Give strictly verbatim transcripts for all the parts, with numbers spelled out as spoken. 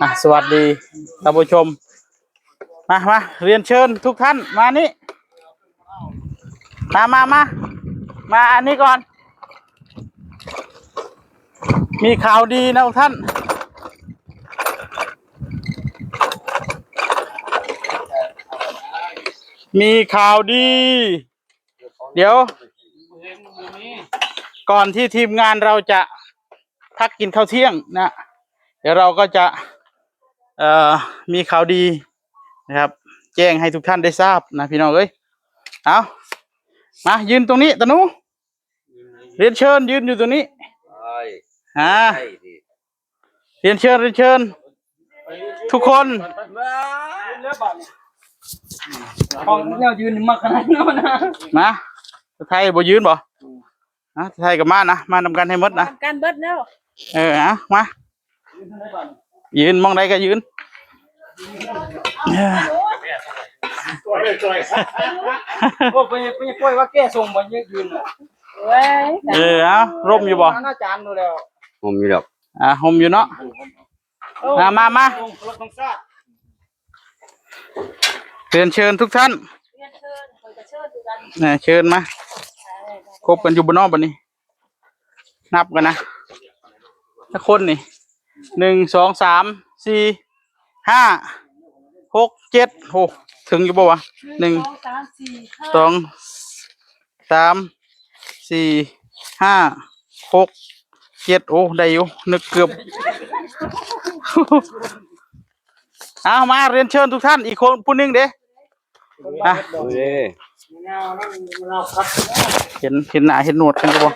อ่ะ สวัสดีท่านผู้ชม มามาเรียนเชิญทุกท่านมานี่ มามามามาอันนี้ก่อน มีข่าวดีนะทุกท่าน มีข่าวดี เดี๋ยว ก่อนที่ทีมงานเราจะพักกินข้าวเที่ยงนะ เดี๋ยวเราก็จะ เอ่อ มีข่าวดีนะครับ แจ้งให้ทุกท่านได้ทราบนะพี่น้องเอ้ย เอามายืนตรงนี้ตะหนู เรียนเชิญยืนอยู่ตรงนี้ อ่า เรียนเชิญ เรียนเชิญ ทุกคน ของแนวยืนมักขนาดนั้นนะ มา ไทยบ่ยืนบ่ นะ ไทยกับมานะ มานำกันให้หมดนะ กันเบิดแล้ว เออ นะ มา ยืนมองใดก็ยืน โอ้ไปไปป่วยว่าแก้ทรงบ่ยืนน่ะ เว้ย เออ เอาร่มอยู่บ่ อาจารย์ดูแล้ว ผมอยู่ดอก อ่า ห่มอยู่เนาะ โอ้ อ่า มามา ลงลงชาติ เรียนเชิญทุกท่าน เรียนเชิญ ขอเชิญทุกท่าน อ่า เชิญมา ครบกันอยู่บ่เนาะบัดนี้ นับกันนะ สักคนนี่ หนึ่ง สอง สาม สี่ ห้า หก เจ็ด โอ้ ถึงอยู่บ่วะ หนึ่ง สอง สาม สี่ ห้า สอง สาม สี่ ห้า หก เจ็ด โอ้ ได้อยู่ นึกเกือบ เอามาเรียนเชิญทุกท่าน อีกคนผู้หนึ่งเด้ อ่ะ เอ้ย เห็น เห็นหน้าเห็นหนวดกันอยู่บ่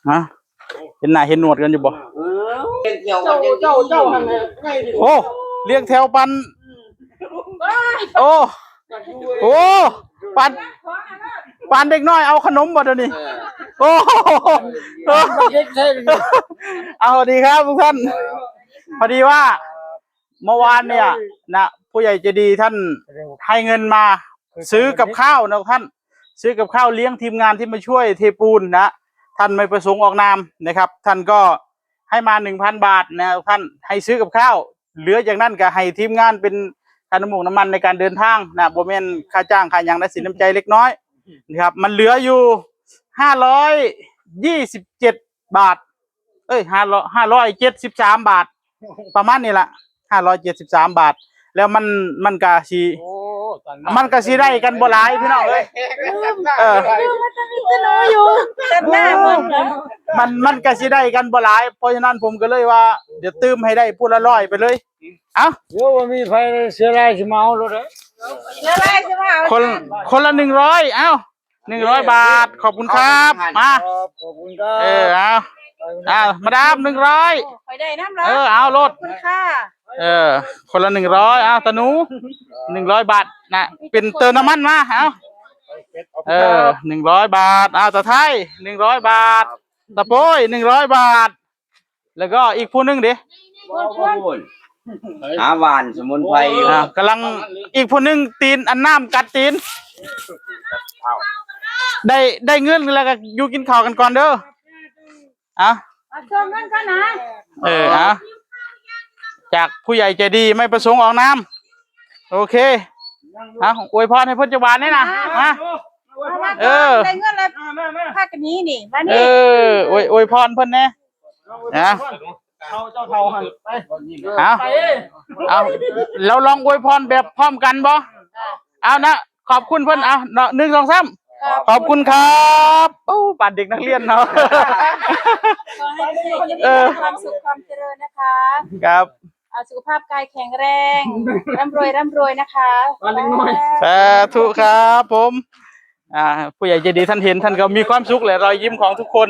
ฮะ เห็นหน้าเห็นหนวดกันอยู่บ่ เจ้า เจ้า เจ้าหั่นน่ะ โอ้ เรียงแถวปัน โอ้ โอ้ ปัน ปันเด็กน้อยเอาขนมบ่เดี๋ยวนี้ โอ้ เอาสวัสดีครับทุกท่าน พอดีว่า เมื่อวานเนี่ยนะ ผู้ใหญ่ใจดีท่านให้เงินมาซื้อกับข้าวนะท่าน ซื้อกับข้าวเลี้ยงทีมงานที่มาช่วยเทปูนนะ ท่านไม่ประสงค์ออกนามนะครับ ท่านก็ให้มา หนึ่งพัน บาทนะท่าน ให้ซื้อกับข้าว เหลือจากนั้นก็ให้ทีมงานเป็นค่าน้ำมัน น้ำมันในการเดินทางนะ บ่แม่นค่าจ้างค่าหยังนะ สินน้ำใจเล็กน้อยนะครับ มันเหลืออยู่ ห้าร้อยยี่สิบเจ็ด บาท เอ้ย ห้าร้อย ห้าร้อยเจ็ดสิบสาม บาท ประมาณนี้ละ ห้าร้อยเจ็ดสิบสาม บาท แล้วมัน มันกะสิ โอ้ มันกะสิได้กันบ่หลายพี่น้องเอ้ย เออ มันจะมีแต่หนูอยู่ ตัดหน้ามันเหรอ มัน มันกะสิได้กันบ่หลาย เพราะฉะนั้นผมก็เลยว่า เดี๋ยวตื่มให้ได้ผู้ละร้อยไปเลย เอ้า เดี๋ยวว่ามีไผเสียรายสิมาเอารถเด้อ เสียรายสิมาเอา คน คนละ หนึ่งร้อย เอ้า หนึ่งร้อย บาท ขอบคุณครับ มา ครับ ขอบคุณครับ เออ เอา เอา มาดาม หนึ่งร้อย โอ้ ไปได้น้ำเหรอ เออ เอารถ ขอบคุณค่ะ เออ คนละ หนึ่งร้อย เอา ตะหนู หนึ่งร้อย บาทนะ เป็นเติมน้ำมันมา เอา เออ หนึ่งร้อย บาท เอา ตะไทย หนึ่งร้อย บาท ตะโป้ย หนึ่งร้อย บาท แล้วก็อีกผู้หนึ่งเด้ บ่พูด หาหว่านสมุนไพรอยู่ อ่ากำลัง อีกผู้หนึ่งตีน อันน้ำกัดตีน ได้ ได้เงินแล้วก็อยู่กินข้าวกันก่อนเด้อ อ่ะ เอาเชิญกันก่อนนะ เออ อ่ะ จากผู้ใหญ่ใจดีไม่ประสงค์ออกนาม โอเค อ่ะ อวยพรให้เพิ่นจักบาทแน่นะ มา เอามา เออ ได้เงินแล้ว มา มา มา พากันนี้นี่ มา เอ นี่ อ อวย อวยพรเพิ่นแน่ นะ เอาเจ้าเฒ่าหั่นไป เอา ไป เอา แล้วลองอวยพรแบบพร้อมกันบ่ เอานะ ขอบคุณเพิ่น เอาเนาะ หนึ่ง สอง สาม ขอบคุณครับ โอ้ ปานเด็กนักเรียนเนาะ ขอให้ทุกคนมี เออ ความสุขความเจริญนะคะ ครับ อ่า สุขภาพกายแข็งแรง ร่ำรวย ร่ำรวยนะคะ ปานเด็กน้อย สาธุครับผม อ่า ผู้ใหญ่ใจดีท่านเห็น ท่านก็มีความสุขแหละ รอยยิ้มของทุกคน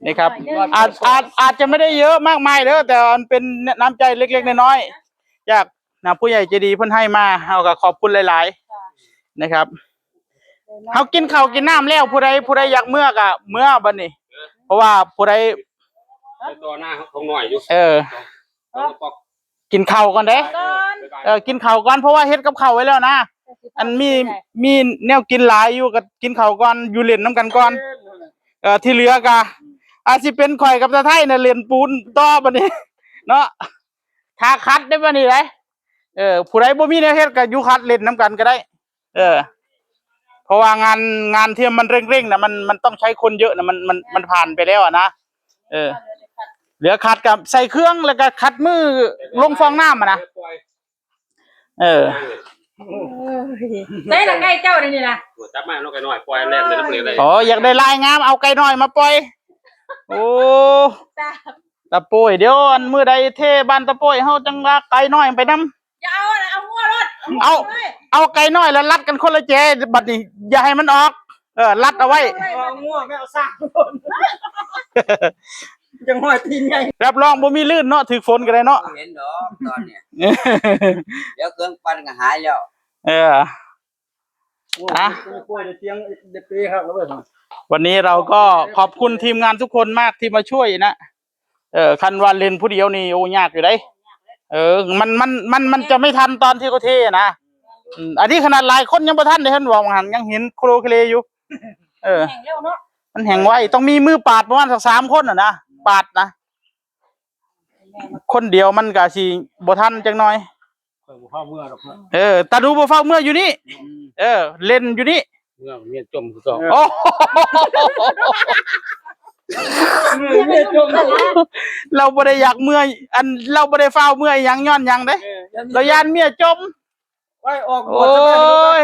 นะครับ อาจ อาจ อาจจะไม่ได้เยอะมากมายเด้อ แต่มันเป็นน้ำใจเล็กๆน้อยๆ จากนะ ผู้ใหญ่ใจดีเพิ่นให้มา เฮาก็ขอบคุณหลายๆ นะครับ เฮากินข้าวกินน้ำแล้ว ผู้ใด ผู้ใดอยากเมือก็เมือบัดนี้ เพราะว่าผู้ใด ไปต่อหน้าของหน่อยอยู่ เออ สองกระป๋อง กินข้าวก่อนเด้ ก่อน เออ กินข้าวก่อน เพราะว่าเฮ็ดกับข้าวไว้แล้วนะ อันมี มีแนวกินหลายอยู่ ก็กินข้าวก่อน อยู่เล่นนำกันก่อน เออ ที่เหลือก็อาจสิเป็นข่อยกับตาไทยน่ะเล่นปูนต่อบัดนี้ เนาะ ถ้าขัดได้บ่นี่ได๋ เออ ผู้ใดบ่มีแนวเฮ็ดก็อยู่ขัดเล่นนำกันก็ได้ เออ เพราะว่างาน งานที่มันเร่งๆ น่ะ มัน มันต้องใช้คนเยอะน่ะ มัน มัน มันผ่านไปแล้วอะนะ เออ เหลือขัดกับใส่เครื่อง แล้วก็ขัดมือลงฟองน้ำอะนะ เออ ใส่ละไก่เจ้านี่นะ จับมาน้องไก่น้อยปล่อยแล่นเลยน้ำเหลืองเลย อ๋อ อยากได้ลายงาม เอาไก่น้อยมาปล่อย โอ้ ตา ตาโป้ย เดี๋ยวอันมื้อใดเทบ้านตาโป้ย เฮาจั่งว่าไก่น้อยไปนำ อย่าเอานะเอางัวรถ เอา เอาไก่น้อยแล้วรัดกันคนละแจ บัดนี้ อย่าให้มันออก เออ รัดเอาไว้ เอางัวไม่เอาซากคนยังห้อยตีนใหญ่ รับรองบ่มีลื่นเนาะ ถือฝนก็ได้เนาะ เห็นดอกตอนเนี้ยเดี๋ยวเครื่องปั่นก็หายแล้ว เออ โอ้ย อ่ะ โอ้ยเดี๋ยวเตียงเดี๋ยวเตียงหักแล้วเว้ย วันนี้เราก็ขอบคุณทีมงานทุกคนมากที่มาช่วยนะ เออ คันว่าเล่นผู้เดียวนี่ โอ้ ยากอยู่เด้ เออ มัน มัน มัน มันจะไม่ทันตอนที่เขาเทนะ อืม อันนี้ขนาดหลายคนยังบ่ทันได้เห็นว่าหันยังเห็นโครเคลอยู่ เออ แข่งเร็วเนาะ มันแห่งไว ต้องมีมือปาดประมาณสักสามคนน่ะนะ ปาดนะ คนเดียวมันก็สิบ่ทันจักหน่อย ข่อยบ่เข้าเมือหรอกเนาะ เออ ตาหนูบ่เฝ้าเมืออยู่นี่ เออ เล่นอยู่นี่ เมืองเมียจมคือเก่า โอ้ เมือเมียจม เราบ่ได้อยากเมือ อัน เราบ่ได้เฝ้าเมืออีหยังย้อนหยังเด้ เออ เราย่านเมียจม ไว้ออกบ โอ้ วชซะไป ย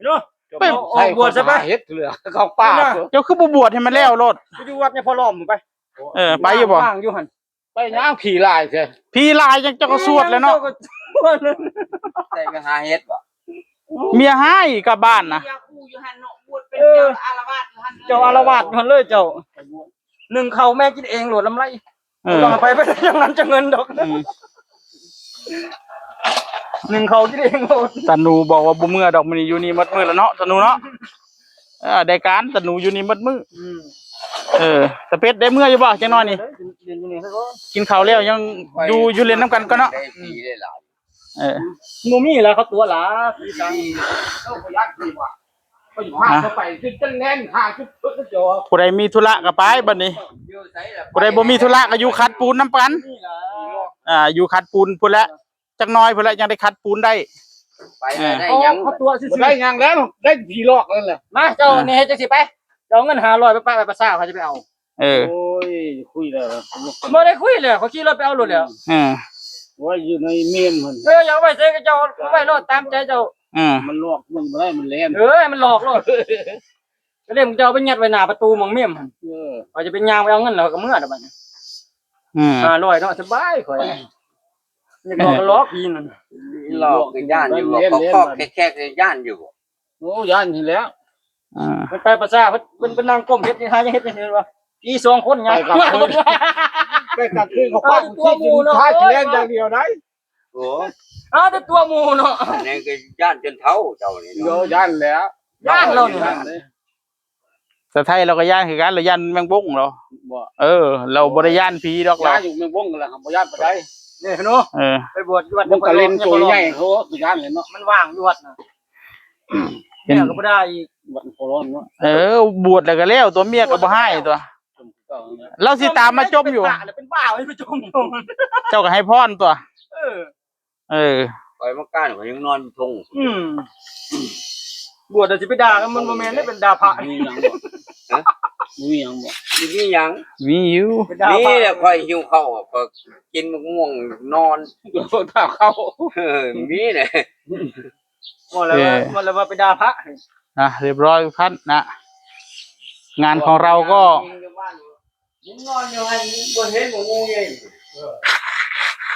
เนาะ ไป ออกบวชซะไป เฮ็ดเหลือเขาป้า เจ้าคือบ่บวชให้มันแล้วโลด ไปอยู่วัดเนี่ยพ่อล้อมไป เออ ไปอยู่บ่ ว่างอยู่หั่น ไปย่างผีลายใช่ ผีหลายจังเจ้าก็สวดแล้วเนาะ จ้ก็สวดแล้ว ใส่ไปหาเฮ็ดบ่ เมียหายกลับบ้านนะ เมียคู่อยู่หั่นเนาะบวชเป็นเจ้าอารวาสอยู่หั่น เจ้าอารวาสหั่นเลยเจ้าหนึ่งเขาแม่กินเองโหลดลำไร เออ ต้องเอาไปไปทางนั้นจะเงินดอก อืม หนึ่งเขากินเองโหลด ตาหนูบอกว่าบ่เมือดอก มื้อนี้อยู่นี่หมดมื้อแล้วเนาะ ตาหนูเนาะ เออ ได้การ ตาหนูอยู่นี่หมดมื้อ อืม เออ ตาเป็ดได้เมืออยู่บ่จังน้อยนี่ เดี๋ยวอยู่นี่ซะก่อน กินข้าวแล้วยังอยู่ อยู่เล่นนำกันก่อนเนาะ ได้ผีได้หลาย เออ หมู่มีแล้วเขาตัวหลาผีตัง เขาไปย่างผีว่ะเขาอยู่ห้างเขาไปจุดจันแน่นห้าจุดเพิ่งก็เจอ ผู้ใดมีธุระก็ไปบัดนี้ อยู่ไสล่ะ ผู้ใดบ่มีธุระก็อยู่ขัดปูนนำกัน นี่ล่ะ อ่า อยู่ขัดปูนพุ้นแหละ จักหน่อยพุ้นแหละ ยังได้ขัดปูนได้ ไปได้หยัง เขาตัวซื่อ บ่ได้หยังแล้วได้ผีหลอกนั่นแหละ ๆมาเจ้านี่เฮ็ดจังซี่ไปเจ้าเอาเงินห้าร้อยไปปะไปประสาเขาจะไปเอา เออ โอ้ยคุยแล้ว บ่ได้คุยเลยเขาขี่รถไปเอารถแล้ว เออ ว่าอยู่ในเมมมัน เอออยากเอาไว้ใส่ก็เจ้าเอาไว้รถตามใจเจ้า เออ มันหลอกมึงบ่ได้มันแล่น เออมันหลอกรถก็เลยมึงจะเอาไปยัดไว้หน้าประตูหม่องเมมหั่น เออ เขาจะไปย่างไปเอาเงินแล้วก็เมื่อเดี๋ยวบัดนี้ อืม ห้าร้อยเนาะสบายข่อยอยากหลอกก็หลอกผีนั่น หลอกก็ย่านอยู่บ่ เขาคอกแคกๆก็ย่านอยู่บ่ โอ้ย่านนี่แล้ว อ่า มันไปประสาเพิ่นเพิ่นไปนั่งก้มเฮ็ดนี่หายังเฮ็ดนี่เห็นว่าผีสองคนไง ไปกลางคืน ไปกลางคืนเขาคว้างที่ดินท้ายแล่นอย่างเดียวได้ โอ้ เอาแต่ตัวหมู่เนาะ อันนี้ก็ย่านจนเฒ่าเจ้านี่ เดี๋ยว เนาะ ย่านแล้ว ย่านเราเนี่ย แต่ไทยเราก็ย่านคือกัน เราย่านแมงบงเรา บ่ เออ เราบ่ได้ย่านผีดอกเรา ย่านอยู่เมืองบงกันแล้วครับบ่ย่านไปได้ เนี่ยเนาะ เออ ไปบวชที่วัด มันก็เล่นตัวใหญ่เขาก็ย่านเลยเนาะ มันว่างอยู่วัดน่ะ เป็น เนี่ยก็บ่ได้อีก วัดโคโลนเนาะ เออ บวชแล้วก็แล้ว ตัวเมียก็บ่ให้ตัว เราสิตามมาจมอยู่ เป็นบ้าเป็นบ้าไปจมอยู่ เจ้าก็ให้พรตัว เออ เออ คอยมาก้านเขายังนอนอยู่ทง อืมบวชแต่สิไปด่ากันมันบ่แม่นได้เป็นด่าพระ มีหยังบ่ ฮะ มีหยังบ่ สิมีหยัง มีอยู่ เป็นด่าพระ นี่แหละคอยหิวข้าวก็กินมะม่วงนอน เดี๋ยวถ้าเข้า เออมีแหละ ว่าแล้วว่า เออ ว่าแล้วว่าไปด่าพระ นะเรียบร้อยทุกท่านนะ งานของเราก็ มึงนอนอยู่หั่นบ่เห็นบ่งูใหญ่เออ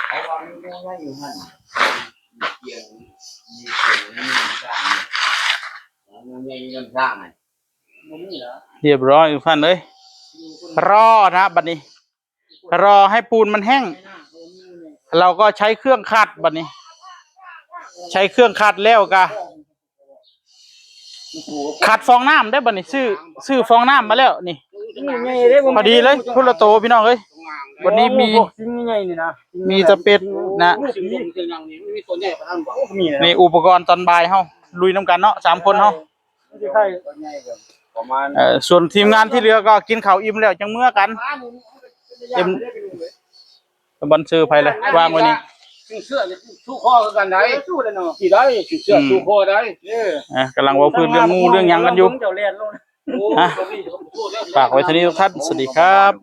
เขาว่ามีงูใหญ่อยู่หั่นเสียงมีเสียงมีสร้างเนี่ยงูใหญ่อยู่นำสร้างอ่ะ เรียบร้อยทุกท่านเอ้ย รอนะบัดนี้ รอให้ปูนมันแห้ง เราก็ใช้เครื่องขัดบัดนี้ ใช้เครื่องขัดแล้วก็ ขัดฟองน้ำได้บัดนี้ ซื้อ ซื้อฟองน้ำมาแล้วนี่ นี่ไงเด้ พอดีเลยพุ้นละโตพี่น้องเอ้ย วันนี้มี โอ้โหพวกสิ่งใหญ่นี่นะ มีตะเป็ดนะ ลูก สิ่ง ผี ของสิ่งอย่างนี้ไม่มีตัวใหญ่ปานนั้นบ่ มีแล้ว นี่อุปกรณ์ตอนบ่ายเฮาลุยนำกันเนาะ สามคนเฮา ไม่ใช่ ประมาณ เอ่อ ส่วนทีมงานที่เหลือก็กินข้าวอิ่มแล้วจั่งเมือกัน เต็ม บอนเซอร์ไผเลยวางไว้นี่ ถึงเสื้อสู้คอคือกันได้สู้เลยเนาะที่ได้ถึงเสื้อสู้คอได้เออ อ่ะกำลังเว้าพื้นเรื่องงูเรื่องหยังกันอยู่ เจ้าแล่นลง โอ้ อ่ะ ก็มีก็พูดแล้ว ฝากไว้เท่านี้ทุกท่าน สวัสดีครับ